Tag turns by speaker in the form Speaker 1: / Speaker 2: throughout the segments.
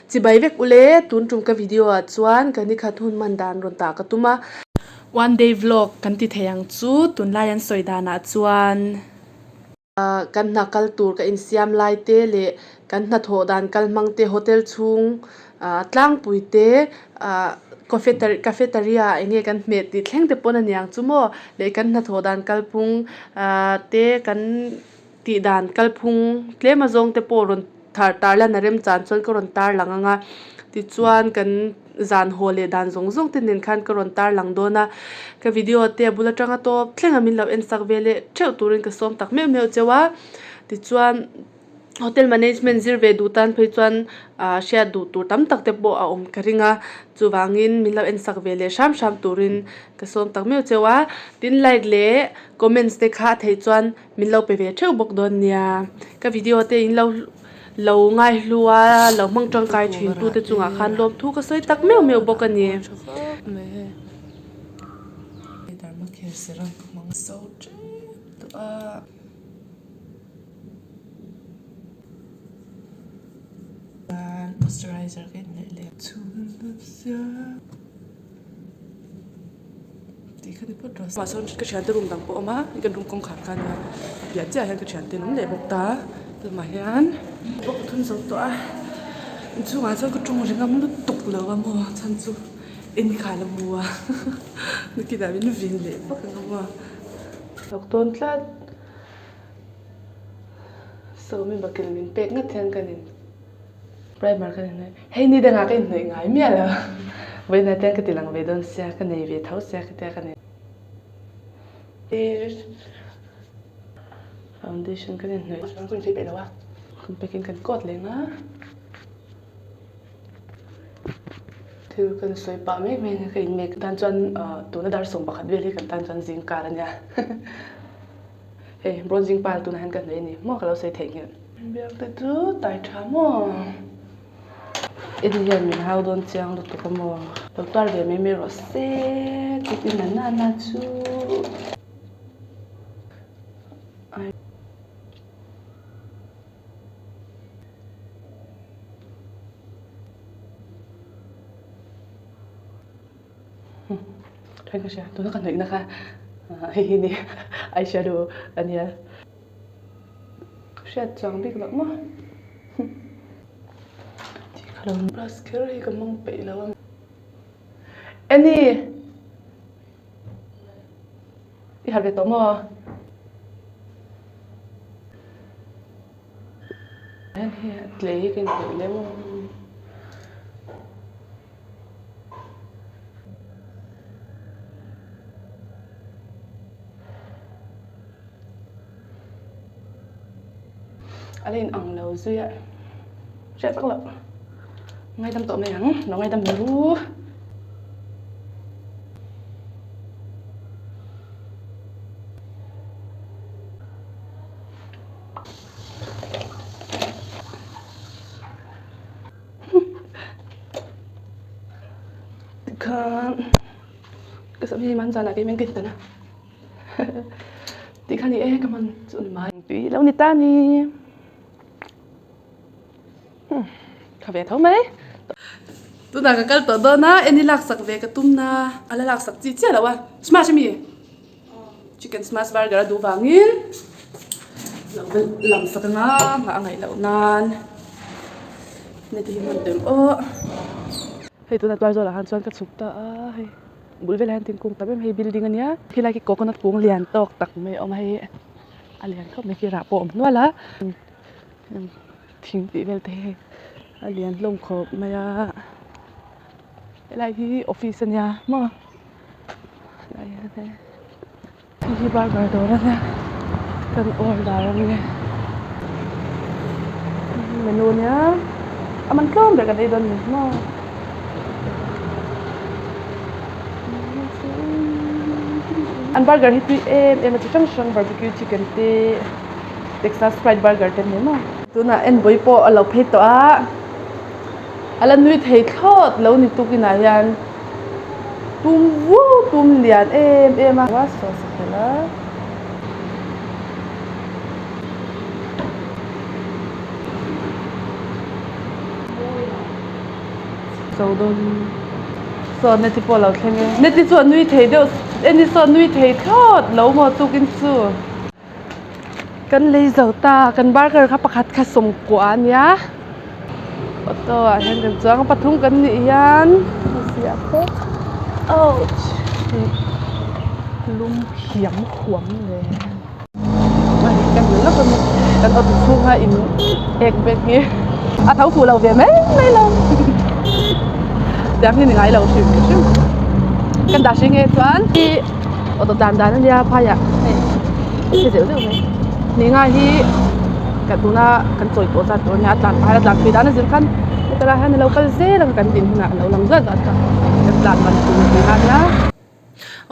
Speaker 1: Chibai vek ule, tun tum ka video ah chuan ka nikhat hun hman dan rawn tah ka tum a. One day vlog kan ti thei ang chu tunlai an sawi danah chuan. Kan hna kal tur ka insiam lai te leh kan hnathawh dan kal hmang te hotel chhung ah tlangpui te ah cafeteria ah eng nge kan hmeh tih thleng te pawn a niang chu maw leh kan hnathawh dan kalphung ah te kan tih dan kalphung tlem azawng te pawh rawn thar tarlan a remchan chuan ka rawn tarlang ang a tichuan kan zan haw leh dan zawng zawng te nen khan ka rawn tarlang dawn a ka video te a bul atanga tawp thleng a min lo en sak ve leh theuh turin ka sawm tak meuh meuh cheu a tichuan hotel management zir ve duh tan phei chuan ah hriat duh tur tam tak te pawh a awm ka ring a chuvangin min lo en sak ve leh hram hram turin ka sawm tak meuh cheu a tin like leh comments te kha a theih chuan Min lo pe ve theuh bawk dawn nia. Ka video te in lo lo ngaihlu a, lo hmang tangkai thin tu te chungah khan lawmthu ka sawi tak meuh meuh bawk a ni.
Speaker 2: Tih kha ni phawt rawh se. Mahse ka thiante room dang pawh a awm a kan room kawngkhar kha ania a piah chiah ah hian ka thiante an awm leh bawk ta lamah hian pawh ka thun zo tawh a inchhungah chuan ka tawng ri ngam lutuk lo a maw chhan chu en kha la mu a nakinah min vin leh vak ang a maw hlawk dawn tlat sawmi bakil min pek ngat hian kan in. Primer ka inhnawih, hei ni dangah ka inhnawih ngai miah lo, vawiinah te ka ti lang ve dawn sia, ka nei ve tho sia ka tia ka nei. Foundation kan inhnawih chuan ka inchei peih lo a, compact in kan coat leh nga, thil kan sawi pah mek mek a ka in mek tan chuan tuna dar 11 vel hi kan tan chuan zing kar a nia. Hei bronzing pile tunah hian ka hnawih a ni maw ka lo sawi theih nghilh. Biak te chu tai tha maw? Edi hian min hau dawn chiang lutuk a maw? Lo tuar ve mai mai rawh se chutin na na na chu. Thain ka hria tuna ka hnawihna kha hei hi ni eyeshadow a nia hriat chuang bik loh maw tih kha lo brush kher hi ka hmang peih lo a Annie i harh ve tawh maw hei a tle hi ka inhnawih leh maw. A la inang lo zui a hriat vak loh ngaidam tawh mai ang lo ngaidam lo ru. Tikhan ka sam hi man zanah keimah in ka intan a tikhan i e ka hman chu a ni mai tui lo ni ta ni ka ve tho mai tunah ka kal tawh dawn a en hi laksak ve ka tum na a la laksak chi chiah lo a smash ami. Chicken smash burger a duh vangin lo va lam sak anga nghah a ngaih loh nan hei te hi hman tel aw hei tuna tual zawlah khan chuan ka chhuk ta a hei bul velah hian thingkung tam em hei building ania khilai khi coconut kung lian tawk tak mai a awm a hei a lian khawp mai khi rah pawh a awm hnual a thing tih vel te hi a lian hlawm khawp mai a helai hi office ania maw. Hei hi burger dawr a nia kan order a nia menu a nia a man tlawm ber kan ei dawn a ni maw an burger hi tui em em a chi hrang hrang barbecue chicken te texas fried burger te an nei maw tunah enbawih pawh a lo phei tawh a a la nui thei thlawt lo ni tukinah hian. Tum vu tum lian em em a sauce a tel a.
Speaker 1: zo dawn saw neti pawh a lo thleng e neti chu a nui thei deuh eni saw a nui thei thlawt lo maw tukin chu kan lei zo ta kan burger kha pakhat kha sawmkua a nia auto ah hian kan chuang a pathum kan nih hian a ziah phawt ouch lum hiam huam le. Kan auto chhunga in ek bag hi a tho fuh lo ve mai mai lo tiang hi ni ngai lo hrim hrim kan dah hring e chuan hi auto tlan dan ania phaiah hei a chhe deuh deuh mai ni nga hi kan tuna kan chawi tawh zat tur ania a tlan phah hian a tlan thui dan a zir khan heta lai hian a lo kal zel ang kan din hunah a lo lang zat zat a kan tlan man tur tihna ania.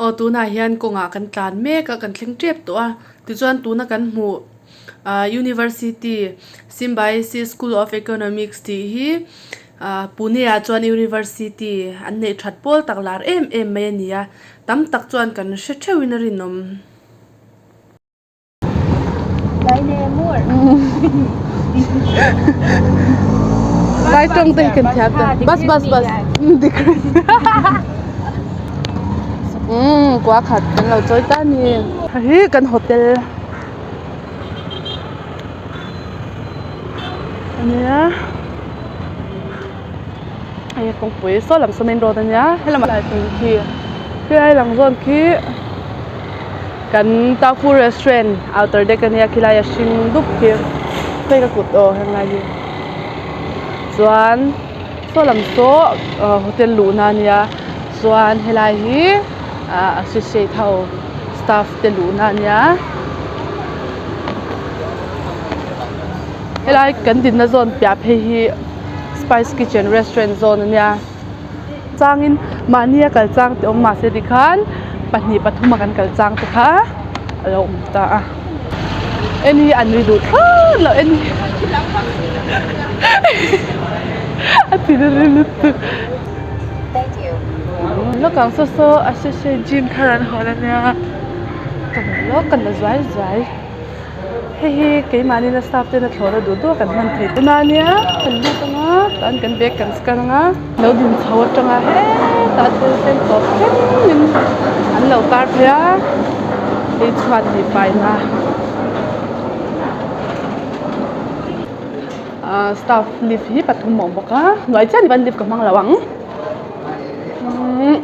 Speaker 1: Aw tunah hian kawngah kan tlan mek a kan thleng tep tawh a tichuan tuna kan hmuh ah university Symbiosis school of economics tih hi ah Pune ah chuan university an neih that pawl tak lar em em mai a ni a tam tak chuan kan hre theuh in a rinawm. Lai tawng te hi kan thiam ta bus bus bus umm kua khat kan lo chawi ta ni hi kan hotel ania hei kawngpui saw lam saw main road ania helamah khi helai lang zawn khi. Kan Tofu restaurant outer deck ania khilai a hring dup khi hei ka kut aw henglai hi chuan saw lam saw ah hotel luhna ania chuan helai hi ah associate ho staff te luhna ania helai kan dinna zawn piah phei hi spice kitchen restaurant zawn ania. Changin mahnia kal chang te awm mahse tikhan pahnih pathuma kan kal chang te kha a lo awm ta a en hi a nui duh thlawt lo en hi a ti na ri lutuk lawk ang saw saw a hre hre gym thar an hawn ania ka hmu lawk ka la zuai zuai. Hei hi keimahni na staff ten a thlawhna duh duh a kan hman thei tuna ania kan lut anga chuan kan bag kan scan anga lo din chho atanga hetah thil sen tawp thlengin an lo tar phei a hei chhuat tih faina ahh staff lift hi pathum a awm bawk a hnuai chiah ni chuan lift ka hmang lo ang umm.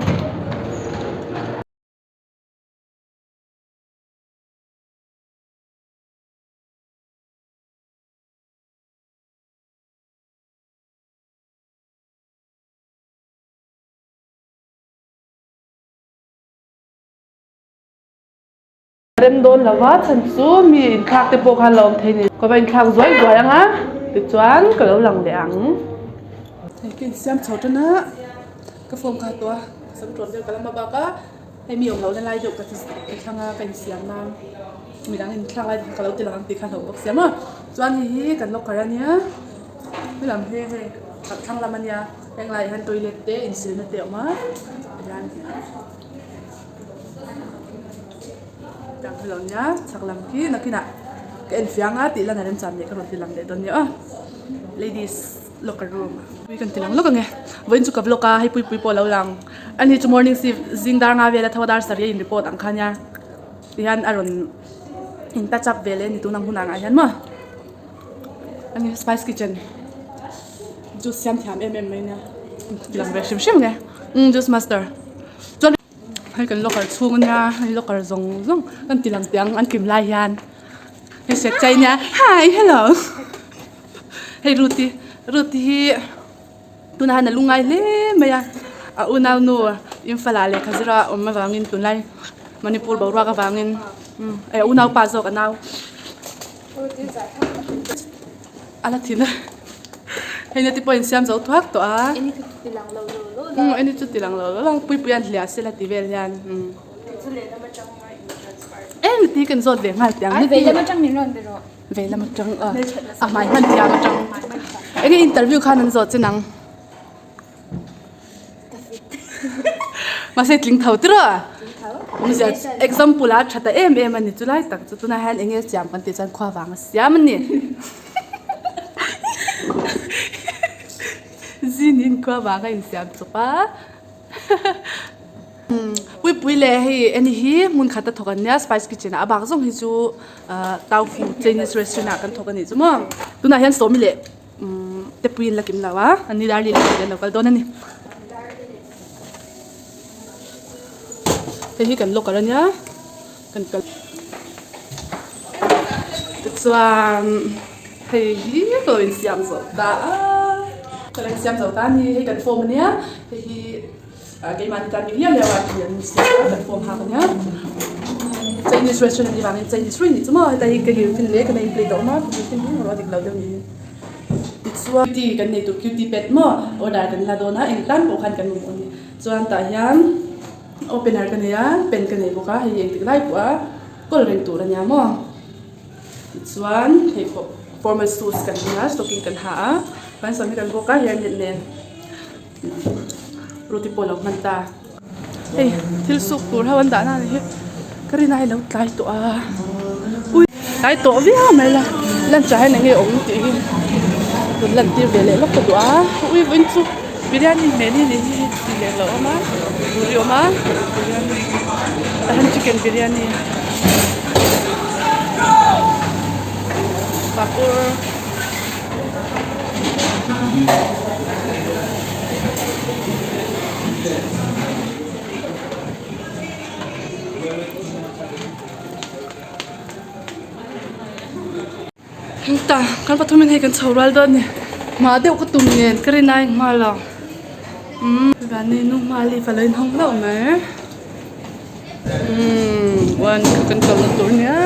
Speaker 1: Rem dawn lo va chhan chu mi inthlak te pawh khan la awm thei a ni ka va inthlak zuai zuai ang a tichuan ka lo lang leh ang. Hei ka insiam chho tan a ka phone kha tawh a ka sam tawn vel ka la hma bak a. Hei mi awm lohna lai deuh ka thlang a ka insiam a midang inthlak lai te kha ka lo ti lang ang tih kha hlauh bawk sia maw chuan hei hi kan locker ania helam hi hei thlang lam ania heng laiah hian toilet te insilna te a awm a tihian tiang hi lo nia chhak lam khi nakinah ka en fiang a tih lan a remchan leh ka rawn ti lang leh dawn nia aw ladies. Locker room pui kan ti lang lawk ange vawiin chu ka vlog a hei pui pui pawh a lo lang ani chu morning shift zing dar nga vel a tho a dar sarih a in report ang kha nia tihian a rawn in touch up ve leh a ni tun ang hunah ngah hian maw ani spice kitchen juice siam thiam em em mai ania ti lang ve hrim hrim ange umm juice master chuan hei kan locker chhung ania hei locker zawng zawng kan ti lang teh ang an kim lai hian hei hriat chai nia hi hello. Hei Ruth-i Ruth-i hi tunah hian a lungngai hle mai a a unaunu Imphal ah lehkha zira a awm avangin tunlai Manipur boruak avangin eh a unaupa zawk a nau a la thin a hei nge te pawh a insiam zo thuak tawh a umm eni chu ti lang lo lo ang puipui an hliah sela ti vel hian umm eng ti kan zawt ve nghal teh ang. Vei lam atang a a hmai hman thiam atang enge interview khan an zawh che nang mahse tling tho tir a awmzia example a tha ta em em a ni chu lai tak chu tunah hian enge siam kan tih chuan khua vang a siam a ni. Busy niin khua vang a insiam chawp a. Puipui leh hei eni hi hmun khat a thawk an nia spice kitchen ah a bak zawng hi chu taufu chinese restaurant ah kan thawk a nih chu maw. Tunah hian sawmi leh te pui in la kim lo a an ni dar li leh an lo kal dawn a ni. Hei hi kan locker a nia kan kal tichuan hei hi ka lo insiam zawh ta a ka lo insiam zawh ta a ni hei kan form a nia hei hi ah keimahni tan mi viau viau a tui an siam a kan form hak a nia chinese restaurant a nih vangin chinese ruih a nih chu maw heta hi ka girlfriend leh ka name plate a awm a ka girlfriend hi engemaw a dik lo deuh niin tichuan cutie kan nei tur cutie pet maw order kan la dawn a engtan pawh khan kan mamawh a ni chuan tah hian opener ka nei a pen ka nei bawk a hei engtik lai pawh a kawl reng tur a nia maw tichuan pheikhawk formal shoes kan hmang a stocking kan ha a chuan sawm hi kan bawk a hairnet nen. Ruti pawh a lo hman ta. Hei thil suk tur ho an dah na hi ka rin ai lo tlai tawh a ui tlai tawh viau mai la lunch ah hian eng nge awm tih hi rawn lan tir ve leh lawk ka duh a ui vawiin chu biryani hmel hi nih hi tih leh lo awm a puri awm a biryani tah hian chicken biryani papur. Ta kan pathum in hei kan chho rual dawn a ni hma deuh ka tum nen ka rin a inhma lo umm vani nu hma leaf a lo inhawng hlauh mai umm one kha kan kalna tur a nia.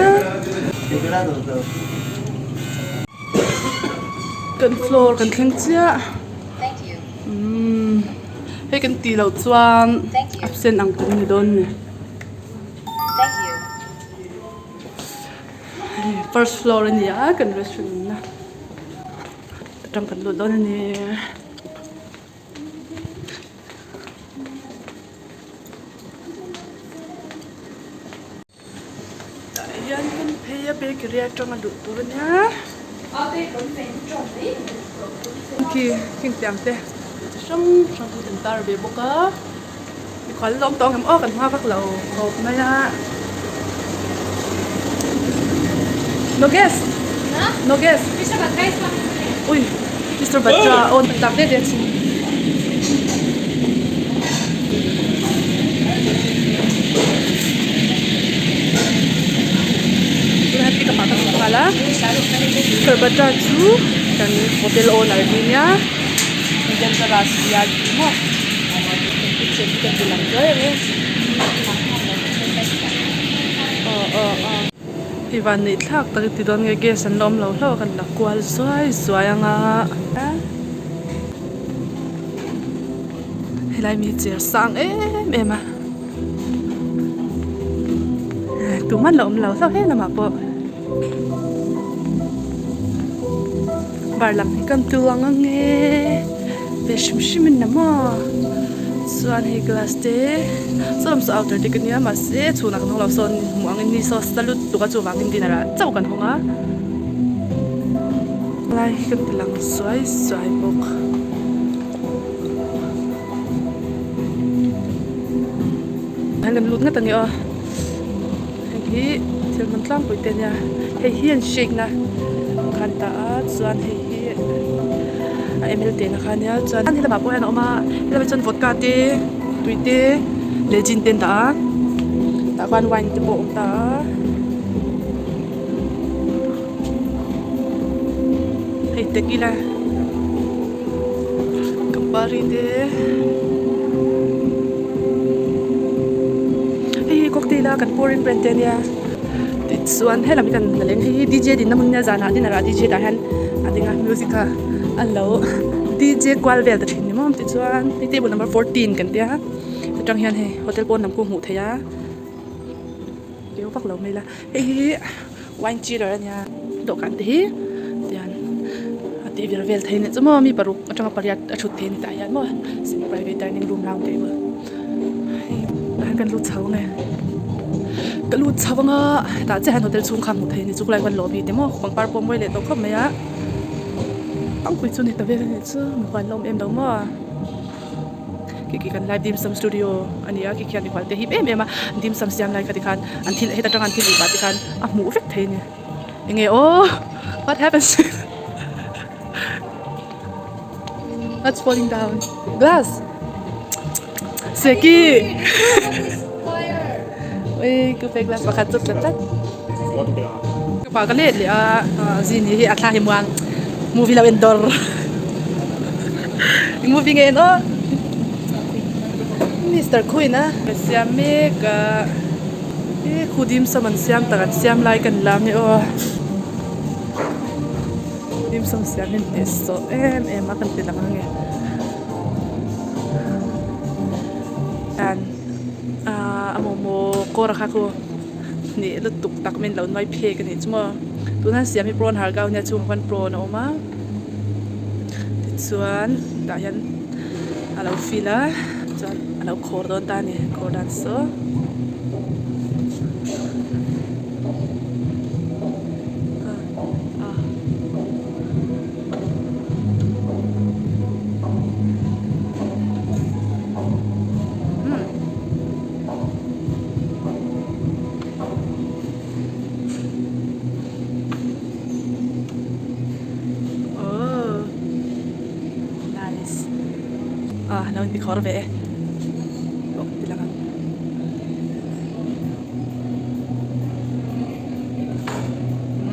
Speaker 1: Kan floor kan thleng chiah umm hei kan tih loh chuan absent ang kan ni dawn a ni hei first floor a ni a kan restaurant awmna atang kan lut dawn a ni. Tah hian kan phei a bakery atanga luh tur a nia khi khingtiang te chi hrang hrang chu kan tar ve bawk a mikhual an lo awm tawh ang em aw kan hma vak lo khawp mai a no gas no gas ui mister batra aw tak det det chu. Tunah pick up ah ka hmu nghal a mister batra chu kan hotel owner hi nia dangerous tia an tih maw kitchen hi kan ti lang zuai ang e aw aw aw hei van neih thlak tak i ti dawn nge gas an la awm lo hlauh a kan la kual zuai zuai ang a. Helai mi chair sang em em a tumah an la awm lo hlauh hle lamah pawh bar lam hi kan tu ang ang e ve hrim hrim in la maw chuan hei glass te saw lam saw outer te ka nia mahse chhunah kan hawng lo sawn hmuh angin ni saw sa lutuk a chuvangin dinner ah chauh kan hawng a. Lai hi kan ti lang zuai zuai bawk. An kan lut ngat a ni aw. Hei hi thil hman tlangpui te a nia. Hei hi an shake na khan ta a chuan hei hi a ml te na kha a nia chuan he lamah pawh hian a awm a helamah chuan vodka te tui te leh gin te an dah a tah khuan wine te pawh a awm ta a. Hei tequila campari te hei hi cocktail a kan pouring brand te ania tichuan helam hi kan la leng hei hi D J dinna hmun nia zanah dinner ah D J tah hian a ding a music kha an lo D J kual vel ta thin ni maw tichuan hei table number 14 kan tia atang hian hei hotel pawn lam pawh hmuh theih a. Keu vak lo mai la hei hi wine chiller a nia dawhkan te hi tian a tih vel vel thei a nih chu maw mi paruk atanga pariat a thut thei a ni tah hian maw semi private dining room round table hei tah hian kan lut chho ang e ka lut chho ang a hetah chiah hian hotel chhung kha hmuh theih a ni chu khulai khuan lobby te maw pangpar pawh a mawi leh tawh khawp mai a.
Speaker 2: tlangpui chu ni ta vel a nih chu mikhual an la awm em lo maw khi khi kan live dim sum studio a ni a khi khian mikhual te hip em em a dim sum siam lai kha tikhan an thil heta tanga an thil ei pah te khan a hmuh vek thei a ni enge aw what happens what's falling down glass seki ui ku pe glass pakhat chu tla tlat ka pa ka let leh a zin hi a thla hi muang movie lo en dawr eng movie nge en aw Mister Queen a ka siam mek a he khu dim sum an siam tak an siam lai kan la nge aw dim sum siam hi an teh sawh em em a kan ti lang ange. Hian ahh a momo kawr kha khu hnih lutuk tak mai an lo nuai phek a nih chu maw tuna an siam hi prawn har gao nia chhungah khuan prawn a awm a tichuan tah hian a lo fill a chuan a lo khawr dawn ta a ni khawr dan saw. Ah lo inti khawr ve e pawh kan ti lang ang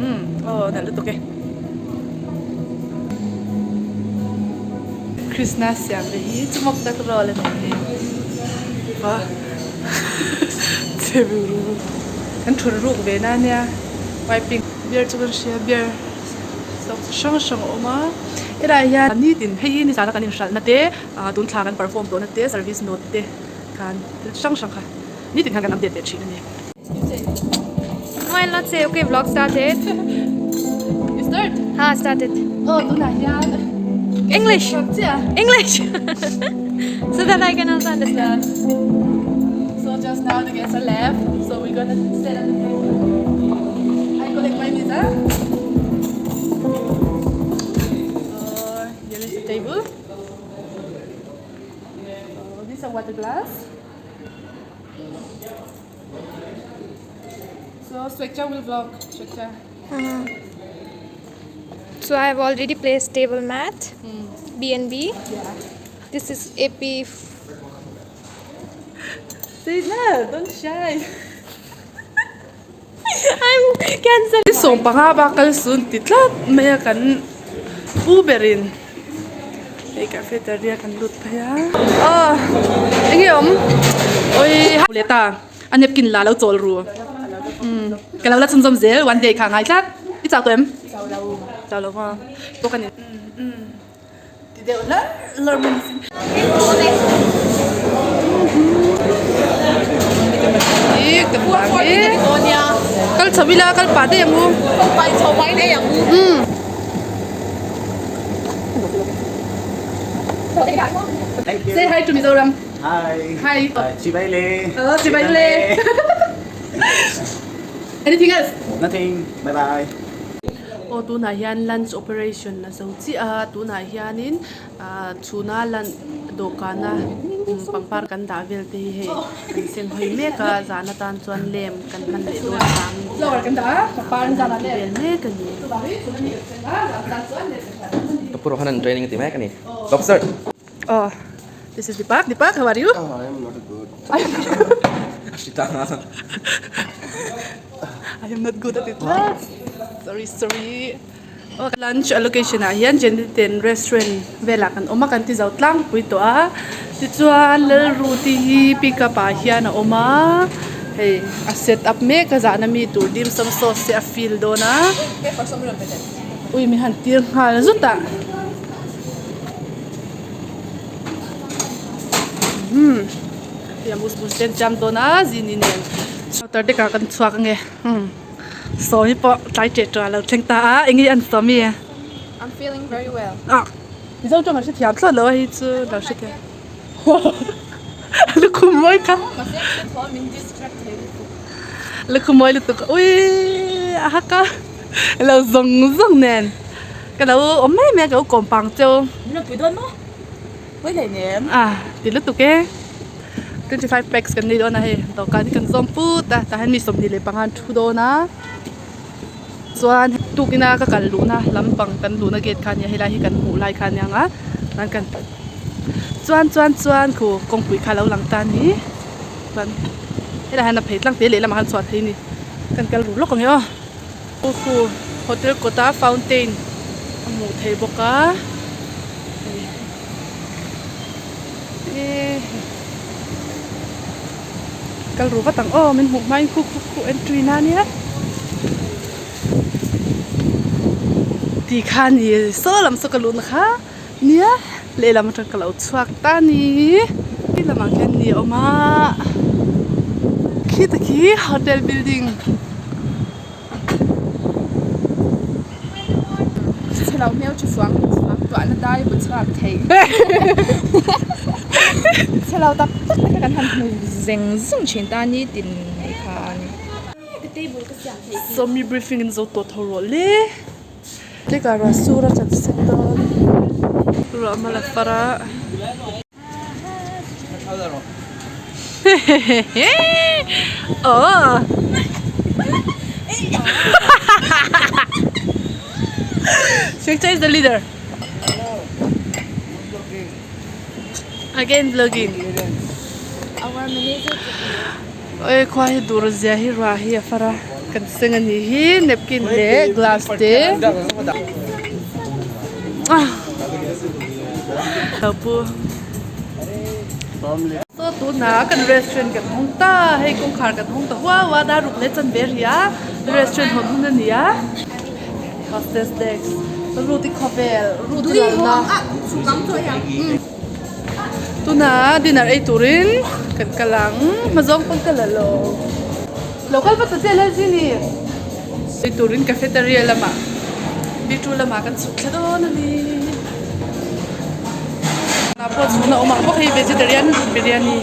Speaker 2: umm aw nalh lutuk e. Krishna siam te hi chu mawk tak rual a ni a che ru ru kan thun ruk ve na nia wiping beer chu kan hria beer stock chi hrang hrang a awm a helaiah hian nitin hei hi nizana kan inhralhna te ah tun thla kan perform tawhna te service note te khan thil chi hrang hrang kha nitin khan kan update leh thin a ni.
Speaker 3: Well not say okay vlog started.
Speaker 2: You start?
Speaker 3: Ha started.
Speaker 2: Oh tunah hian
Speaker 3: English. English. so that I can also understand.
Speaker 2: So just now the guests are left, so we're gonna set up the table. I collect my visa. So here is the table. So these are water glass. So Swecha will vlog. Swecha.
Speaker 3: So I have already placed table mat, B&B.
Speaker 2: Yeah.
Speaker 3: This is AP.
Speaker 2: Say that, don't shy.
Speaker 3: I'm cancel.
Speaker 2: Sawm panga bak kal sun ti tlat mai a kan pu berin hei cafeteria kan lut phei a aw enge awm oi leh ta a napkin la lo chawl ru umm ka lo la chhunzawm zel one day kha ngai tlat i chau tawh em chau lo maw pawh ka ni umm umm ti deuh hlar hlar mai ni sin. Kal chho ila kal pah daih ang u. Umm. Say hi to Mizoram.
Speaker 4: Hi.
Speaker 2: Hi.
Speaker 4: Chibai le.
Speaker 2: Oh, chibai le. Anything else?
Speaker 4: Nothing. Bye bye.
Speaker 1: Aw tunah hian lunch operation a zo chiah a tunah hianin ah chhuna lunch dawhkana pangpar kan dah vel te hi hei an seng hawi mek a zan atan chuan lem kan hman leh dawn avangin an ti vel mek a ni.
Speaker 5: Ka pu Rohan an training a ti mek a ni. Top sir.
Speaker 2: Aw this is Deepak Deepak how are you?
Speaker 5: Oh I am not good.
Speaker 2: I am not good at it tlat sorry sorry aw lunch allocation ah hian Jeniten restaurant velah kan awm a kan ti zo tlangpui tawh a tichuan Lalruti hi pick up ah hian a awm a hei a set up mek a zahna mi tur dim sum sauce te a fill dawn a ui min han tir nghal zut a. Umm hei a mus mus te an siam dawn a zini nen counter te kah kan chhuak ange umm sawmi pawh tlai ṭeh ṭuah a lo thleng ta a eng nge an sawmi
Speaker 3: I'm feeling very well.
Speaker 2: Ah mizo ṭawng an hrethiam thlawt lo a hei chu lo hrethiam lukhum mawi kha lukhum mawi lutuk ui a hak a lo zawng zawng nen. Ka lo awm mai mai a ka lo kawm pang cheu.
Speaker 3: Min rawn pui dawn maw? Pui hlei nem.
Speaker 2: A ti lutuk e. 25 packs kan nei dawn a hei dawhkan hi kan zawm put a tah hian mi 25 an thu dawn a chuan tukina ka kal luhna lampang kan luhna gate kha a nia helai hi kan hmuh lai kha a nia ang a chuan kan chuan chuan chuan khu kawngpui kha a lo lang ta a ni chuan helaiah hian a phei tlang te lehlamah khan chhuah thei a ni kan kal ru lawk ang e aw. Khu hotel kawta fountain a hmuh theih bawk a hei kal ru vat ang aw min hmuh hmain khu khu khu entry na ania ti kha ni saw lam saw ka luhna kha nia lehlam atang ka lo chhuak ta a ni khi lamah khian ni a awm a khita khi hotel building.
Speaker 6: Chhe lo hmel chu fuang fuang tuah na dai bu chhuak thei chhe lo tak tak te kha kan han hmu zeng zung thin ta ni tin mai khan.
Speaker 2: Sawmi briefing in zo tawh tho rawh le. Tleka ruah sur a chan sek dawn ruah hma la far a. Aww Shekcha is the leader. Again vlogging.
Speaker 6: Our manager
Speaker 2: Oi khua hi dur zia hi ruah hi a far a kan seng a nih hi napkin leh glass te ah pu saw tunah kan restaurant kan hawng ta hei kawngkhar kan hawng ta huau a dar ruk leh chanve ri a restaurant hawn hun a ni a hostess desk root i khawvel root i lalna. Tunah dinner ei turin kan kal ang hma zawng pawn ka la lo lo kal vat ta che Lalzini ei turin cafeteria lamah B2 lamah kan chhuk thla dawn a ni ah pawh chhun a awm ang bawk hei vegetarian biryani.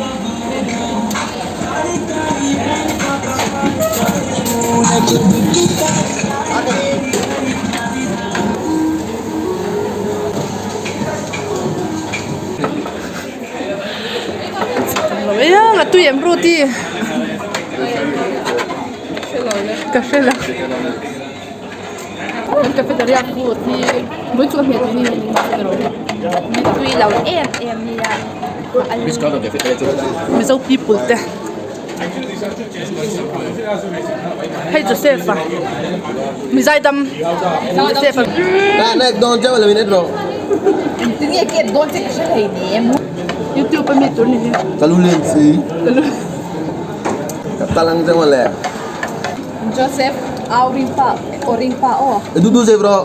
Speaker 2: Eng a tui em Ruth-i ka hre lo kan cafeteria food hi mui chu a hmel tui ni
Speaker 6: tui lo em em nia
Speaker 2: Mizo people te hei Joseph a mizaidam Joseph a. Youtube a mi tur ni hi.
Speaker 5: Ka lu len si. Ka talang che mawle.
Speaker 6: Joseph au ring pa aw ring pa aw.
Speaker 5: Du du save rawh.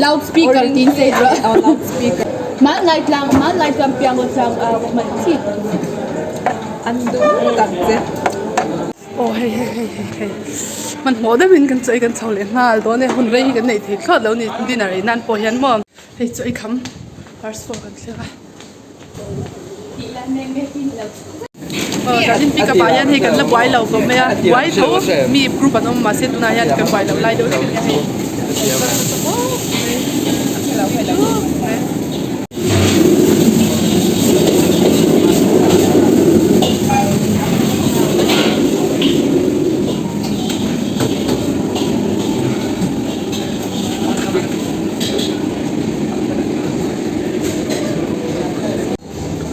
Speaker 6: Loudspeaker tin save rawh. Aw loudspeaker. Man lai tlang man lai tlang piang aw tlang au man chi. An duh tak che.
Speaker 2: Aw hei hei hei hei hei hmanhmawh deuhin kan chaw ei kan chho leh nghal dawn e hun rei hi kan neih thei thlawt lo a ni dinner ei nan pawh hian maw hei chaw ei kham first floor kan thleng a aw zanin pick up ah hian hei kan la buai lo khawp mai a buai tho mi group an awm mahse tunah hian kan buai loh lai deuh hlek a ni hei.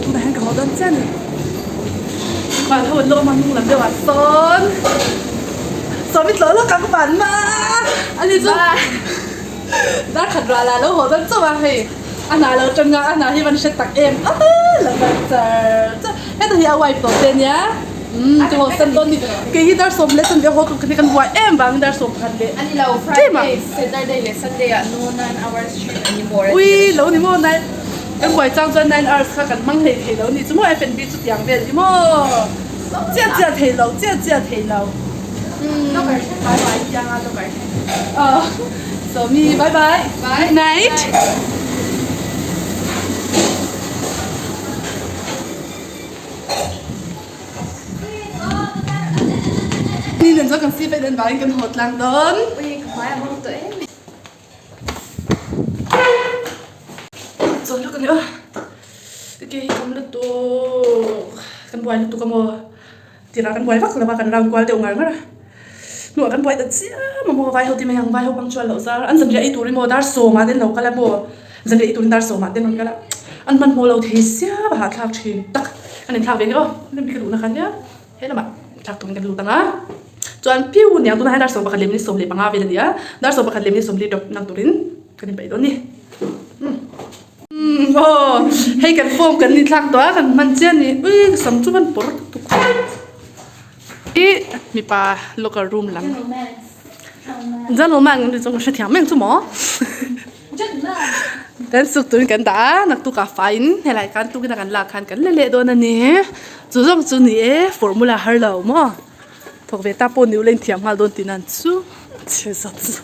Speaker 2: Tunah hian ka haw dawn chiah a ni. Van ho an lo awm a hnung lam deuh ah sawn sawmi tlawh lawk ang van ma ani chu dar khat ral ah lo haw dawn chauh a hei a hna lo tang a a hna hi van hre tak em a la van char char heta hi a wife tawh te ania umm ka haw san dawn ni kei hi dar sawm leh chanve haw tur ka ni kan buai em vangin dar sawm pakhat leh
Speaker 6: Ani lo Friday Saturday leh Sunday ah no 9 hours shift ani maw
Speaker 2: ui lo ni maw nai Kan buai chang chuan 9 hours kha kan hmang hlei thei lo ni chu maw F&B chu tiang vel hi maw chiah chiah thei lo chiah chiah thei lo
Speaker 6: Locker thleng bye bye tiang a locker thleng
Speaker 2: Aw Sawmi bye bye good night. Ni nen chuan kan si feih nen vangin kan haw tlang dawn.
Speaker 6: Ui ka hmai a bawm tawh em.
Speaker 2: ke hi kham lutuk kan buai lutuk a maw tirah kan buai vak lo a kan round kual deuh ngar ngar a hnuah kan buai ta chiam a maw vai ho te mai ang vai ho punctual loh zar an zanriah ei turin maw dar sawmah te an lo kal a maw zanriah ei turin dar sawmah te an rawn kal a an hmanhmawh lo thei sia a hahthlak thin tak an inthlak ve nia aw rem hi ka duhna kha nia he lamah thlak turin kan lut ang a chuan piu niang tunah hian dar 11 leh minute 15 vel a ni a dar 11 leh minute 40 drop nang turin kan inpeih dawn a ni. Umm aw hei kan form kan ni thlak tawh a kan hman chiah a ni ui ka sam chu van pawr tuk ih mipa locker room lam gentleman kan tih chu ka hrethiam em chu maw kan suk turin kan dah a naktuk ah faiin helai khan tukin a kan lak khan kan la leh dawn a ni chu zawng chu ni e formula har lo maw thawk ve ta pawh ni ula inthiam nghal dawn tih nan chu chhe zat zat.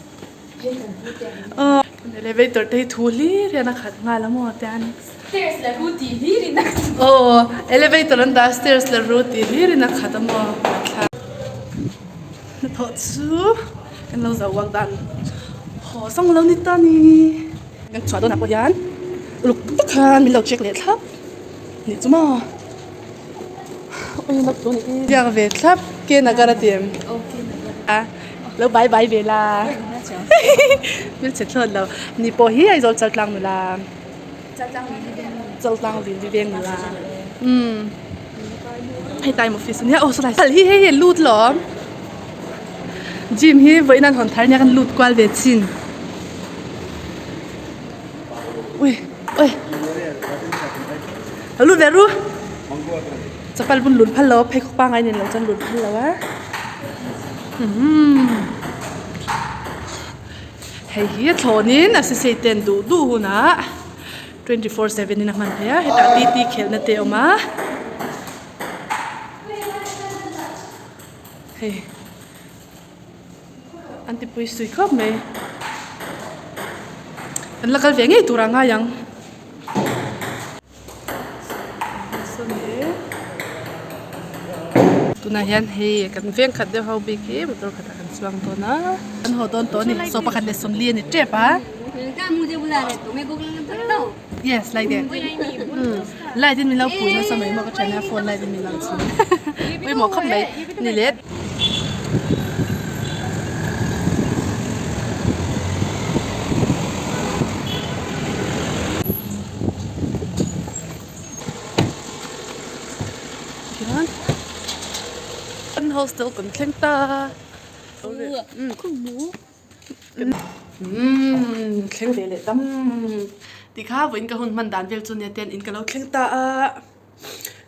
Speaker 2: Elevator te hi thu hlir hian a khat nghal a maw tian
Speaker 6: Stairs la ru tih hlir in a khat.
Speaker 2: Aw elevator an dah a stairs la ru tih hlir in a khat a maw hnathawh chu kan lo zo uak dan haw zawng lo ni ta ni. Kan chhuah dawnah pawh hian uluk tak khan min lo check leh thlap nih chu maw biak ve thlap ke nagar a ti em a lo bai bai ve la hmelchhe thlawt lo ni pawh hi Aizawl chaltlang nula chaltlang lili veng nula umm hei time office ania aw sawlai hi hei hi lut lawm gym hi vawiin an hawn thar ania kan lut kual ve chin ui ui lo lut ve ru chapal bun lun phal lo pheikhawk pangai nen lo chuan lun phal lo a umm hei hi a thlawnin a sisei ten duh duh hunah 24/7 in a hman theih a hetah tt khelhna te a awm a hei. An ti pui sui khawp mai. Kan la kal ve ngei tur a ngai ang. Tunah hian hei kan veng khat deuh ho bik hi motor khatah kan chuang dawn a. Kan haw dawn tawh a ni. Saw pakhat leh 40 a ni tep a. Yes, like that. Light in min lo pui nasa mai maw ka thian a phone light in min lo chhun. Pawimawh khawp mai ni le. Hian kan hostel kan thleng ta. Umm thleng ve leh tam tikha vawiin ka hun hman dan vel chu nia ten in ka lo thleng ta a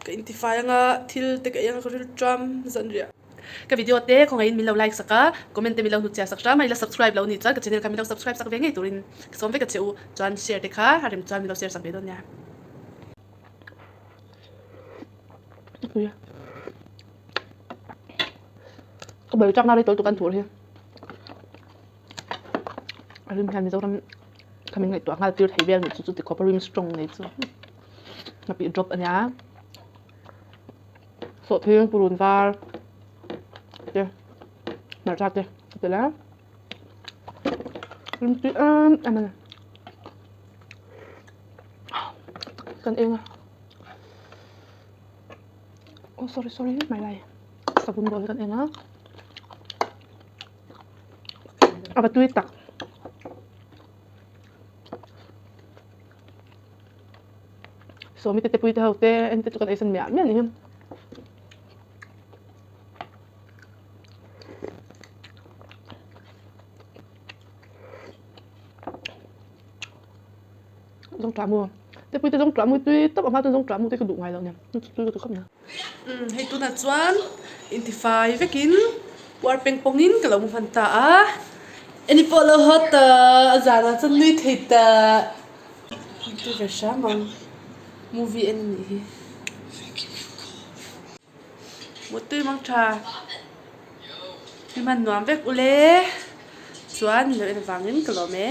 Speaker 2: ka intifai anga thil te ka ei anga ka ril ṭam zanriah ka video te khawngaihin min lo like sak a comment te min lo hnutchhiah sak hram a ila subscribe lo nih chuan ka channel kha min lo subscribe sak ve ngei turin ka sawm vek a che u chuan share te kha a rem chuan min lo share sak ve dawn nia. Ka bel chakna rei tawlh tuk an thur hi. A rim hian Mizoram kha min ngaihtuah nghal tir thei vel nih chu chuti khawp a rim strong nei chu nghapih drop a nia sawhthing purun var te hmarcha te a tel a rim tui em em a ni kan eng a oh sorry sorry hmai lai savun bawlh hi kan eng a. A va tui tak. Sawmi te te pui te ho te en te chu kan ei san miah miah a ni hi. Zawng tah mu te pui te zawng tah mu tui tawp a hma chuan zawng tah mu te ka duh ngai lo nia tui ka ti khawp mai. Umm hei tunah chuan intifai vekin puar peng pawngin ka lo mu hman ta a eni pawh lo haw ta a zanah chuan nui thei ta tu ve hram ang movie en anih hi mutui mang tha hei hman nuam vek ule chuan lo en avangin ka lawm e.